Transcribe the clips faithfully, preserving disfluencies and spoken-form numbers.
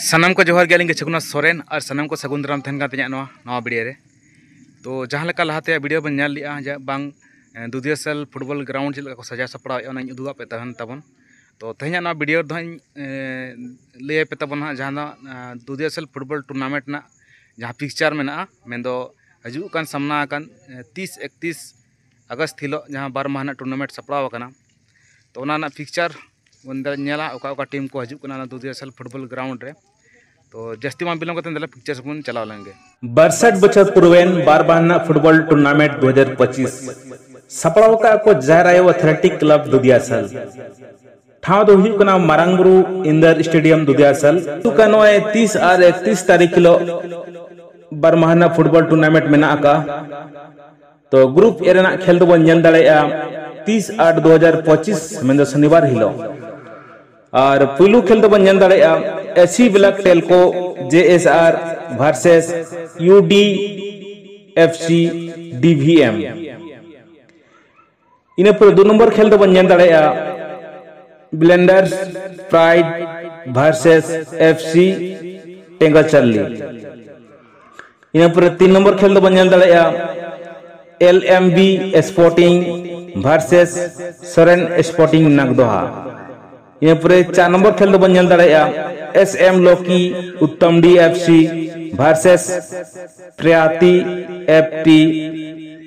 ᱥᱟᱱᱟᱢ ᱠᱚ ᱡᱚᱦᱟᱨ ᱜᱮ, ᱟᱹᱞᱤᱧ ᱜᱮ ᱪᱷᱚᱜᱩᱱᱟᱛᱷ ᱥᱚᱨᱮᱱ, ᱟᱨ ᱥᱟᱱᱟᱢ ᱠᱚ ᱥᱟᱹᱜᱩᱱ ᱫᱟᱨᱟᱢ ᱛᱟᱦᱮᱱ ᱠᱟᱱ ᱛᱤᱧᱟᱹ ᱱᱚᱣᱟ ᱱᱟᱣᱟ ᱵᱷᱤᱰᱤᱭᱳ ᱨᱮ᱾ ᱛᱚ ᱡᱟᱦᱟᱸ ᱞᱮᱠᱟ ᱞᱟᱦᱟᱛᱮ ᱵᱷᱤᱰᱤᱭᱳ ᱵᱚᱱ ᱧᱮᱞ ᱞᱮᱜᱼᱟ, ᱡᱮ ᱵᱟᱝ ᱮ, ᱫᱩᱫᱤᱭᱟᱹᱥᱮᱞ ᱯᱷᱩᱴᱵᱚᱞ ᱜᱨᱟᱣᱩᱱᱰ ᱪᱮᱫ ᱞᱮᱠᱟ ᱠᱚ ᱥᱟᱡᱟᱣ ᱥᱟᱯᱲᱟᱣᱮᱫᱼᱟ, ᱚᱱᱟᱧ ᱩᱫᱩᱜᱟᱜ ᱯᱮ ᱛᱟᱦᱮᱱ ᱛᱟᱵᱚᱱ᱾ ᱛᱚ ᱛᱮᱦᱮᱧᱟᱜ ᱱᱚᱣᱟ ᱵᱷᱤᱰᱤᱭᱳ ᱨᱮᱫᱚ ᱦᱟᱸᱜ ᱤᱧ ᱮ, ᱞᱟᱹᱭ ᱟᱯᱮ ᱛᱟᱵᱚᱱ ᱦᱟᱸᱜ, ᱡᱟᱦᱟᱸ ᱫᱚ ᱮ, ᱫᱩᱫᱤᱭᱟᱹᱥᱮᱞ ᱯᱷᱩᱴᱵᱚᱞ ᱴᱩᱨᱱᱟᱢᱮᱱᱴ ᱨᱮᱱᱟᱜ ᱡᱟᱦᱟᱸ ᱯᱷᱤᱠᱥᱪᱟᱨ ᱢᱮᱱᱟᱜᱼᱟ, ᱢᱮᱱᱫᱚ ᱦᱤᱡᱩᱜ ᱠᱟᱱ ᱥᱟᱢᱱᱟ ᱟᱠᱟᱱ ᱮ, ᱛᱤᱥ ᱮᱠᱛᱤᱥ ᱟᱜᱚᱥᱴ ᱦᱤᱞᱳᱜ ᱡᱟᱦᱟᱸ ᱵᱟᱨ ᱢᱟᱦᱟ ᱨᱮᱱᱟᱜ ᱴᱩᱨᱱᱟᱢᱮᱱᱴ ᱥᱟᱯᱲᱟᱣ ᱟᱠᱟᱱᱟ᱾ ᱛᱚ ᱚᱱᱟ ᱨᱮᱱᱟᱜ ᱯᱷᱤᱠᱥᱪᱟᱨ ᱵᱚᱱ ᱧᱮᱞᱟ, ᱚᱠᱟ ᱚᱠᱟ ᱴᱤᱢ ᱠᱚ ᱦᱤᱡᱩᱜ ᱠᱟᱱᱟ ᱚᱱᱟ ᱫᱩᱫᱤᱭᱟᱹᱥᱮᱞ ᱯᱷᱩᱴᱵᱚᱞ ᱜᱨᱟᱣᱩᱱᱰ ᱨᱮ᱾ ᱛᱚ ᱡᱟᱹᱥᱛᱤ ᱵᱟᱝ ᱵᱤᱞᱚᱢ ᱠᱟᱛᱮ ᱫᱮᱞᱟ ᱯᱷᱤᱠᱥᱪᱟᱨ ᱥᱮᱫ ᱵᱚᱱ ᱪᱟᱞᱟᱣ ᱞᱮᱱ ᱜᱮ᱾ ᱵᱟᱨᱥᱟᱴ ᱵᱚᱪᱷᱚᱨ ᱯᱩᱨᱟᱹᱣᱮᱱ ᱵᱟᱨ ᱵᱟᱦᱱᱟ ᱯᱷᱩᱴᱵᱚᱞ ᱴᱩᱨᱱᱟᱢᱮᱱᱴ ᱫᱩ ᱦᱟᱡᱟᱨ ᱯᱚᱸᱪᱤᱥ ᱥᱟᱯᱲᱟᱣ ᱟᱠᱟᱫ ᱠᱚ ᱡᱟᱦᱮᱨ ᱟᱭᱳ ᱟᱛᱷᱞᱮᱴᱤᱠ ᱠᱞᱟᱵᱽ ᱫᱩᱫᱤᱭᱟᱹᱥᱮᱞ᱾ ᱴᱷᱟᱶ ᱫᱚ ᱦᱩᱭᱩᱜ ᱠᱟᱱᱟ ᱢᱟᱨᱟᱝ ᱵᱩᱨᱩ ᱤᱱᱫᱚᱨ ᱥᱴᱮᱰᱤᱭᱟᱢ ᱫᱩᱫᱤᱭᱟᱹᱥᱮᱞ᱾ ᱦᱤᱡᱩᱜ ᱠᱟᱱ ᱱᱚᱜᱼᱚᱭ ᱛᱤᱥ ᱟᱨ ᱮᱠᱛᱤᱥ ᱛᱟᱹᱨᱤᱠᱷ ᱦᱤᱞᱳᱜ ᱵᱟᱨ ᱢᱟᱦᱟ ᱨᱮᱱᱟᱜ ᱯᱷᱩᱴᱵᱚᱞ ᱴᱩᱨᱱᱟᱢᱮᱱᱴ ᱢᱮᱱᱟᱜ ᱟᱠᱟᱫ᱾ ᱛᱚ ᱜᱨᱩᱯ ᱮ ᱨᱮᱱᱟᱜ ᱠᱷᱮᱞ ᱫᱚᱵᱚᱱ ᱧᱮᱞ ᱫᱟᱲᱮᱭᱟᱜᱼᱟ ᱛᱤᱥ ᱟᱴ ᱫᱩ ᱦᱟᱡᱟᱨ ᱯᱚᱸᱪᱤᱥ, ᱢᱮᱱᱫᱚ ᱥᱚᱱᱤᱵᱟᱨ ᱦᱤᱞᱳᱜ᱾ ᱟᱨ ᱯᱩᱭᱞᱩ ᱠᱷᱮᱞ ᱫᱚᱵᱚᱱ ᱧᱮᱞ ᱫᱟᱲᱮᱭᱟᱜᱼᱟ ᱮᱥᱤ ᱵᱞᱚᱠ ᱴᱮᱞᱠᱳ J S R versus U D F C D B M. ᱤᱱᱟᱹ ᱯᱚᱨᱮ ᱫᱩ ᱱᱚᱢᱵᱚᱨ ᱠᱷᱮᱞ ᱫᱚᱵᱚᱱ ᱧᱮᱞ ᱫᱟᱲᱮᱭᱟᱜᱼᱟ ᱵᱞᱮᱱᱰᱟᱨᱥ ᱯᱨᱟᱭᱤᱰ ᱵᱷᱟᱨᱥᱮᱥ ᱮᱯᱷ ᱥᱤ ᱴᱮᱝᱜᱟᱪᱟᱨᱞᱤ᱾ ᱤᱱᱟᱹ ᱯᱚᱨᱮ ᱛᱤᱱ ᱱᱚᱢᱵᱚᱨ ᱠᱷᱮᱞ ᱫᱚᱵᱚᱱ ᱧᱮᱞ ᱫᱟᱲᱮᱭᱟᱜᱼᱟ L M B sporting versus Soren sporting ᱱᱟᱜᱽᱫᱚᱦᱟ᱾ ᱤᱱᱟᱹ ᱯᱚᱨᱮ ᱪᱟᱨ ᱱᱚᱢᱵᱚᱨ ᱠᱷᱮᱞ ᱫᱚᱵᱚᱱ ᱧᱮᱞ ᱫᱟᱲᱮᱭᱟᱜᱼᱟ S M Lakhi Uttamdi F C versus ᱯᱨᱮᱭᱟᱛᱤ ᱮᱯᱷ ᱴᱤ,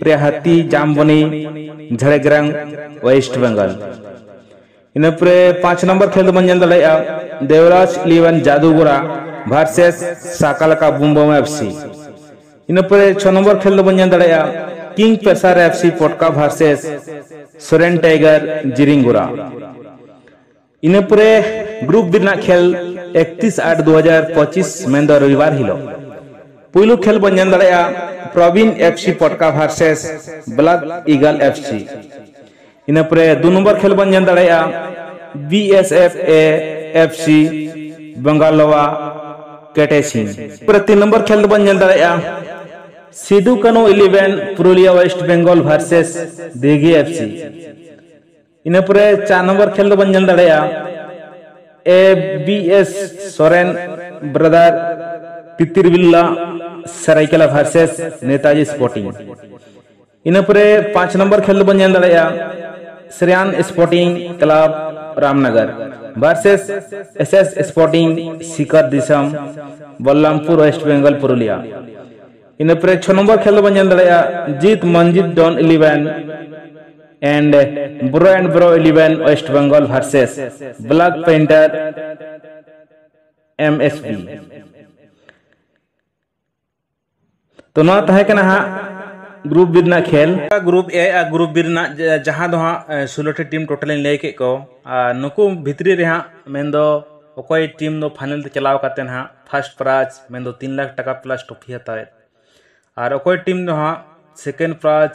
ᱯᱨᱮᱭᱟᱦᱟᱛᱤ ᱡᱟᱢᱵᱚᱱᱤ, ᱡᱷᱟᱲᱜᱨᱟᱢ, ᱳᱭᱮᱥᱴ ᱵᱮᱝᱜᱚᱞ᱾ ᱤᱱᱟᱹ ᱯᱚᱨᱮ ᱯᱟᱸᱪ ᱱᱚᱢᱵᱚᱨ ᱠᱷᱮᱞ ᱫᱚᱵᱚᱱ ᱧᱮᱞ ᱫᱟᱲᱮᱭᱟᱜᱼᱟ ᱫᱮᱣᱨᱟᱡᱽ ᱤᱞᱮᱵᱷᱮᱱ ᱡᱟᱫᱩᱜᱚᱨᱟ ᱵᱷᱟᱨᱥᱮᱥ ᱥᱟᱠᱟᱞᱟᱠᱟ ᱵᱩᱢᱵᱟᱢ ᱮᱯᱷ ᱥᱤ᱾ ᱤᱱᱟᱹ ᱯᱚᱨᱮ ᱪᱷᱚ ᱱᱚᱢᱵᱚᱨ ᱠᱷᱮᱞ ᱫᱚᱵᱚᱱ ᱧᱮᱞ ᱫᱟᱲᱮᱭᱟᱜᱼᱟ ᱠᱤᱝ ᱯᱮᱥᱟᱨ F C Potka versus Soren tiger Jiringgora. ᱤᱱᱟᱹ ᱯᱚᱨᱮ ᱜᱨᱩᱯ ᱵᱤ ᱨᱮᱱᱟᱜ ᱠᱷᱮᱞ ᱮᱠᱛᱤᱥ ᱟᱴ ᱫᱩ ᱦᱟᱡᱟᱨ ᱯᱚᱸᱪᱤᱥ, ᱢᱮᱱᱫᱚ ᱨᱚᱵᱤᱵᱟᱨ ᱦᱤᱞᱳᱜ᱾ ᱯᱩᱭᱞᱩ ᱠᱷᱮᱞ ᱵᱚᱱ ᱧᱮᱞ ᱫᱟᱲᱮᱭᱟᱜᱼᱟ Probin F C Potka versus black eagle F C. ᱤᱱᱟᱹ ᱯᱚᱨᱮ ᱫᱩ ᱱᱚᱢᱵᱚᱨ ᱠᱷᱮᱞ ᱵᱚᱱ ᱧᱮᱞ ᱫᱟᱲᱮᱭᱟᱜᱼᱟ B S F A F C Bangalowa ᱠᱮᱴᱮ ᱥᱤᱝ᱾ ᱯᱚᱨᱮ ᱛᱤᱱ ᱱᱚᱢᱵᱚᱨ ᱠᱷᱮᱞ ᱫᱚᱵᱚᱱ ᱧᱮᱞ ᱫᱟᱲᱮᱭᱟᱜᱼᱟ Sido Kanhu eleven Purulia West Bengal versus Dighi F C. ᱤᱱᱟᱹ ᱯᱚᱨᱮ ᱪᱟᱨ ᱱᱚᱢᱵᱚᱨ ᱠᱷᱮᱞ ᱫᱚᱵᱚᱱ ᱧᱮᱞ ᱫᱟᱲᱮᱭᱟᱜᱼᱟ A B S Soren brother Titir Billa Saraikela versus Netaji sporting. ᱤᱱᱟᱹ ᱯᱚᱨᱮ ᱯᱟᱸᱪ ᱱᱚᱢᱵᱚᱨ ᱠᱷᱮᱞ ᱫᱚᱵᱚᱱ ᱧᱮᱞ ᱫᱟᱲᱮᱭᱟᱜᱼᱟ Shreyan sporting club Ramnagar versus S S sporting ᱥᱤᱠᱟᱨ ᱫᱤᱥᱚᱢ ᱵᱚᱞᱞᱟᱢᱯᱩᱨ, ᱳᱭᱮᱥᱴ ᱵᱮᱝᱜᱚᱞ, ᱯᱩᱨᱩᱞᱤᱭᱟ᱾ ᱤᱱᱟᱹ ᱯᱚᱨᱮ ᱪᱷᱚ ᱱᱚᱢᱵᱚᱨ ᱠᱷᱮᱞ ᱫᱚᱵᱚᱱ ᱧᱮᱞ ᱫᱟᱲᱮᱭᱟᱜᱼᱟ ᱡᱤᱛ ᱢᱚᱱᱡᱤᱛ ᱰᱚᱱ ᱤᱞᱮᱵᱷᱮᱱ and Bro and Bro eleven West Bengal versus Black Panther M S B. ᱛᱚ ᱱᱚᱣᱟ ᱛᱟᱦᱮᱸ ᱠᱟᱱᱟ ᱦᱟᱸᱜ ᱜᱨᱩᱯ ᱵᱤ ᱨᱮᱱᱟᱜ ᱠᱷᱮᱞ᱾ ᱜᱨᱩᱯ ᱮ ᱟᱨ ᱜᱨᱩᱯ ᱵᱤ ᱨᱮᱱᱟᱜ ᱡᱟ-, ᱡᱟᱦᱟᱸ ᱫᱚ ᱦᱟᱸᱜ ᱮ, ᱥᱳᱞᱳ ᱴᱤ ᱴᱤᱢ ᱴᱳᱴᱟᱞᱤᱧ ᱞᱟᱹᱭ ᱠᱮᱫ ᱠᱚ, ᱟᱨ ᱱᱩᱠᱩ ᱵᱷᱤᱛᱨᱤ ᱨᱮ ᱦᱟᱸᱜ ᱢᱮᱱᱫᱚ ᱚᱠᱚᱭ ᱴᱤᱢ ᱫᱚ ᱯᱷᱟᱭᱱᱮᱞ ᱛᱮ ᱪᱟᱞᱟᱣ ᱠᱟᱛᱮ ᱦᱟᱸᱜ ᱯᱷᱟᱥᱴ ᱯᱨᱟᱭᱤᱡᱽ ᱢᱮᱱᱫᱚ ᱛᱤᱱ ᱞᱟᱠᱷ ᱴᱟᱠᱟ ᱯᱞᱟᱥ ᱴᱨᱚᱯᱷᱤ ᱦᱟᱛᱟᱣᱮᱫ, ᱟᱨ ᱚᱠᱚᱭ ᱴᱤᱢ ᱫᱚ ᱦᱟᱸᱜ ᱥᱮᱠᱮᱱᱰ ᱯᱨᱟᱭᱤᱡᱽ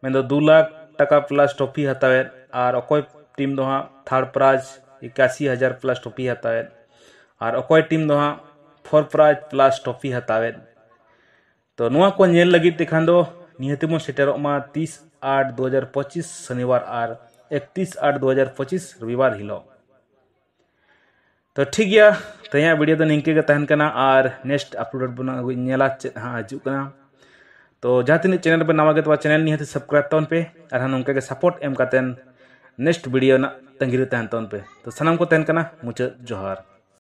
ᱢᱮᱱᱫᱚ ᱫᱩ ᱞᱟᱠᱷ ᱴᱟᱠᱟ ᱯᱞᱟᱥ ᱴᱨᱚᱯᱷᱤ ᱦᱟᱛᱟᱣᱮᱫ, ᱟᱨ ᱚᱠᱚᱭ ᱴᱤᱢ ᱫᱚ ᱦᱟᱸᱜ ᱛᱷᱟᱨᱰ ᱯᱨᱟᱭᱤᱡᱽ ᱮᱠᱟᱥᱤ ᱦᱟᱡᱟᱨ ᱯᱞᱟᱥ ᱴᱨᱚᱯᱷᱤ ᱦᱟᱛᱟᱣᱮᱫ, ᱟᱨ ᱚᱠᱚᱭ ᱴᱤᱢ ᱫᱚ ᱦᱟᱸᱜ ᱯᱷᱳᱨ ᱯᱨᱟᱭᱤᱡᱽ ᱯᱞᱟᱥ ᱴᱨᱚᱯᱷᱤ ᱦᱟᱛᱟᱣᱮᱫ᱾ ᱛᱚ ᱱᱚᱣᱟ ᱠᱚ ᱧᱮᱞ ᱞᱟᱹᱜᱤᱫ ᱛᱮᱠᱷᱟᱱ ᱫᱚ ᱱᱤᱦᱟᱹᱛᱤ ᱵᱚᱱ ᱥᱮᱴᱮᱨᱚᱜ ᱢᱟ ᱛᱤᱥ ᱟᱴ ᱫᱩ ᱦᱟᱡᱟᱨ ᱯᱚᱸᱪᱤᱥ ᱥᱚᱱᱤᱵᱟᱨ ᱟᱨ ᱮᱠᱛᱤᱥ ᱟᱴ ᱫᱩ ᱦᱟᱡᱟᱨ ᱯᱚᱸᱪᱤᱥ ᱨᱚᱵᱤᱵᱟᱨ ᱦᱤᱞᱳᱜ᱾ ᱛᱚ ᱴᱷᱤᱠ ᱜᱮᱭᱟ, ᱛᱮᱦᱮᱧᱟᱜ ᱵᱷᱤᱰᱤᱭᱳ ᱫᱚ ᱱᱤᱝᱠᱟᱹ ᱜᱮ ᱛᱟᱦᱮᱱ ᱠᱟᱱᱟ, ᱟᱨ ᱱᱮᱠᱥᱴ ᱟᱯᱞᱳᱰ ᱵᱚᱱ ᱟᱹᱜᱩ ᱧᱮᱞᱟ ᱪᱮᱫ ᱦᱟᱸᱜ ᱦᱤᱡᱩᱜ ᱠᱟᱱᱟ᱾ ᱛᱚ ᱡᱟᱦᱟᱸ ᱛᱤᱱᱟᱹᱜ ᱪᱮᱱᱮᱞ ᱨᱮᱯᱮ ᱱᱟᱣᱟ ᱜᱮ ᱛᱚᱵᱮ ᱪᱮᱱᱮᱞ ᱱᱤᱦᱟᱹᱛᱤ ᱥᱟᱵᱥᱠᱨᱟᱭᱤᱵ ᱛᱟᱵᱚᱱ ᱯᱮ, ᱟᱨᱦᱚᱸ ᱱᱚᱝᱠᱟ ᱜᱮ ᱥᱟᱯᱳᱨᱴ ᱮᱢ ᱠᱟᱛᱮᱱ ᱱᱮᱠᱥᱴ ᱵᱷᱤᱰᱤᱭᱳ ᱨᱮᱱᱟᱜ ᱛᱟᱺᱜᱤ ᱨᱮ ᱛᱟᱦᱮᱱ ᱛᱟᱵᱚᱱ ᱯᱮ᱾ ᱛᱚ ᱥᱟᱱᱟᱢ ᱠᱚ ᱛᱟᱦᱮᱱ ᱠᱟᱱᱟ ᱢᱩᱪᱟᱹᱫ ᱡᱚᱦᱟᱨ᱾